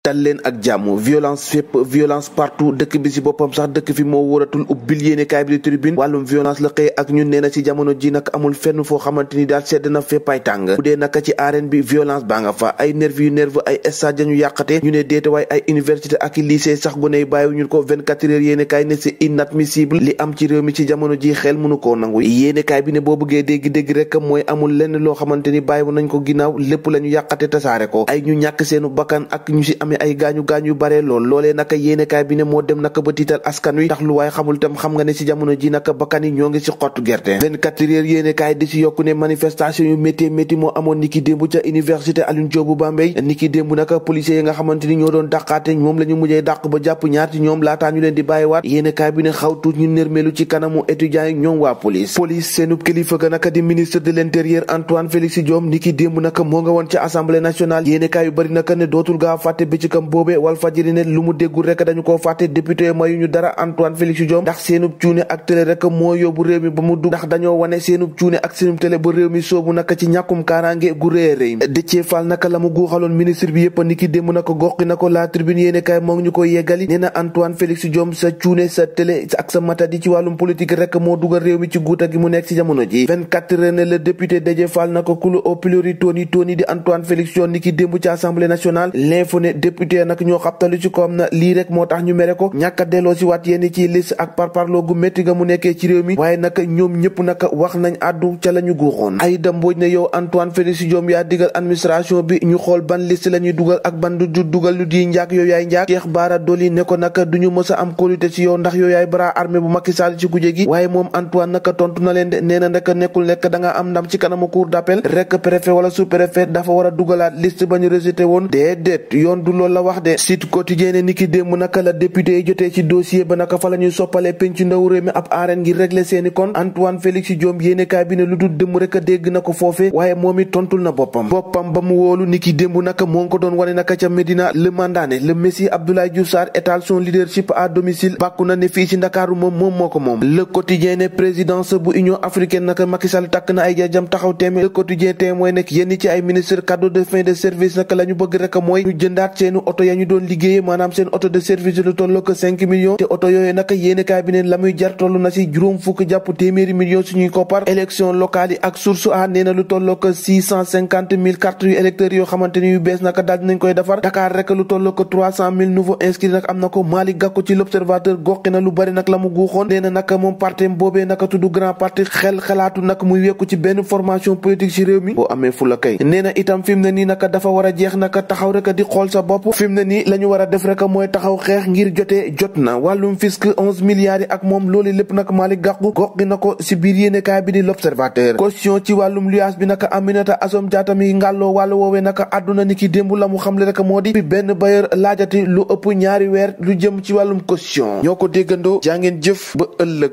dal leen ak jàmm violence fépp violence partout dëkk bi ci boppam sax dëkk fi moo waratul ubbil yéenekaay bi di Tribune wàllum violence la xëy ak ñun nee na ci jamono ji nag amul fenn foo xamante ni daal sedd na féppay tàng bu dee naka ci arène bi violence baa nga fa ay nervi ay stade ñu yàqate ñu ne déete waaye ay université ak lycée sax gu ney bàyyi ñu ko 24 heures yéenekaay ne c'est inadmissible li am ci réew mi ci jamono ji xel mënu koo nangu yéenekaay bi ne boo bëggee dégg rek mooy amul lenn loo xamante ni bàyyi nañ ko ginnaaw lépp la ñu yàqate tasaare ko ay ñu ñàkk seenu bakkan ak ñu ci amee ay gaañu bare lool loolee naka yéenekaay bi ne moo dem naka ba tiital askan wi tax lu waaye xamul tam xam nga ne ci jamono ji naka bakkan yi ñoo ngi ci xottu gerte 24 heures yéenekaay di ci yokku ne manifestation yu métti moo amoon niki démb ca université Alioune Diop bu Bambey niki démb naka policiers yi nga xamante ni ñoo doon dàqaate moom la ñu mujjee dàq ba jàpp ñaar ci ñoom laataa ñu leen di bàyyiwaat yéenekaay bi ne xaw tuut ñu nërmeelu ci kanamu étudiants yi ñoom waa police seenub kilifa ga naka di ministre de l'intérieur Antoine Félix Diome niki démb naka moo nga woon ca assemblée nationale yéenekaay yu bari naka ne dootul gaa fàtte bëccëgam boobee Walfadjri ne lu mu déggul rek dañu koo fàtte député mayu ñu dara Antoine Félix Diome ndax seenub cuune ak télé rek moo yóbbu réew mi ba mu dugg ndax dañoo wane seenub cuune ak seenub télé ba réew mi soobu naka ci ñàkkum kaaraange gu rëy a rëy Déthié Fall naka la mu guuxaloon ministre bi yëpp niki démb naka goxi na ko la tribune yéenekaay moo ngi ñu koy yeggali nee na Antoine Félix Diome sa cuune sa télé ak sa matadi ci wàllum politique rek moo dugal réew mi ci guuta gi mu nekk ci jamono ji 24 heures ne le député Déthié Fall naka kulu au pilori toni di Antoine Félix Diome niki démb ci assemblée nationale l'info ne député nag ñoo xabtalu ci ko am na lii rek moo tax ñu mere ko ñàkk a delloo si waat yenn ci liste ak parparloo gu métti ga mu nekkee ci réew mi waaye naka ñoom ñëpp naka wax nañ àddu ca la ñu guuxoon Aïda Mbodj ne yow Antoine Félix Diome yaa digal administration bi ñu xool ban liste la ñuy dugal ak ban du dugal lu di njaak yow yaay njaak Cheikh Bara Dolly ne ko naka duñu mës a am kóolute ci yow ndax yow yaay bras armé bu Macky Sall ci guje gi waaye moom Antoine naka tontu na leen de nee na naka nekkul nekk da nga am ndam ci kanamu cour d'appel rek préfet wala sous-préfet dafa war a dugalaat liste ba ñu rejeté woon déedéet yoon du loolu la wax de Sud Quotidien ne niki démb naka la député yi jotee ci dossier ba naka fa la ñuy soppalee penc ndaw réew mi ab arène ngir régler seeni kon Antoine Félix Diome yéenekaay bi ne lu dul dëmm rek a dégg na ko foofe waaye moom it tontul na boppam ba mu wóolu niki démb naka moo ngi ko doon wane naka ca Médina le mandat ne le Messi Abdoulaye Diouf Sarr étale son leadership à domicile bàkku na ne fii ci Ndakaaru moom moo ko moom le quotidien ne présidence bu Union africaine naka Macky Sall takk na ay jajam taxaw teeme le quotidien témoin nekk yenn ci ay ministre cadeau de fin de service naka la ñu bëgg rek mooy ñu jëndaat seeni oto ya ñu doon liggéeyee maanaam seen oto de service lu tolloo ko 5 millions te oto yooyu naka yéenekaay bi ne la muy jar toll na ci juróom fukk jàpp téeméeri millions suñuy koppar élection locale yi ak source a nee na lu tolloo ko 650 000 cartes yu électeurs yoo xamante ni yu bees naka daal dinañ koy defar Dakar rek lu tolloo ko 300 000 nouveaux inscrits nag am na ko Malick Gakou ci l'observateur goxi na lu bari nag la mu guuxoon nee na naka moom parti boobee naka tudd grand parti xelaatu nag muy wekku ci benn formation politique ci réew mi boo amee fu la kay nee na itam fi mu ne nii naka dafa war a jeex naka taxaw rek di xool sa bopp fi mu ne nii la ñu war a def rek mooy taxaw xeex ngir jot na wàllum fisc 11 milliards yi ak moom loolu lépp nag Malick Gakou goxi na ko ci biir yéenekaay bi di l'observateur caution ci wàllum luyaas bi naka Aminata Assome Diatta mi ngàlloo wàllu woowee naka àdduna ni ki démb la mu xamle rek moo di benn bailleur laajati lu ëpp ñaari weer lu jëm ci wàllum caution ñoo ko déggandoo jaa ngeen jëf ba ëllëg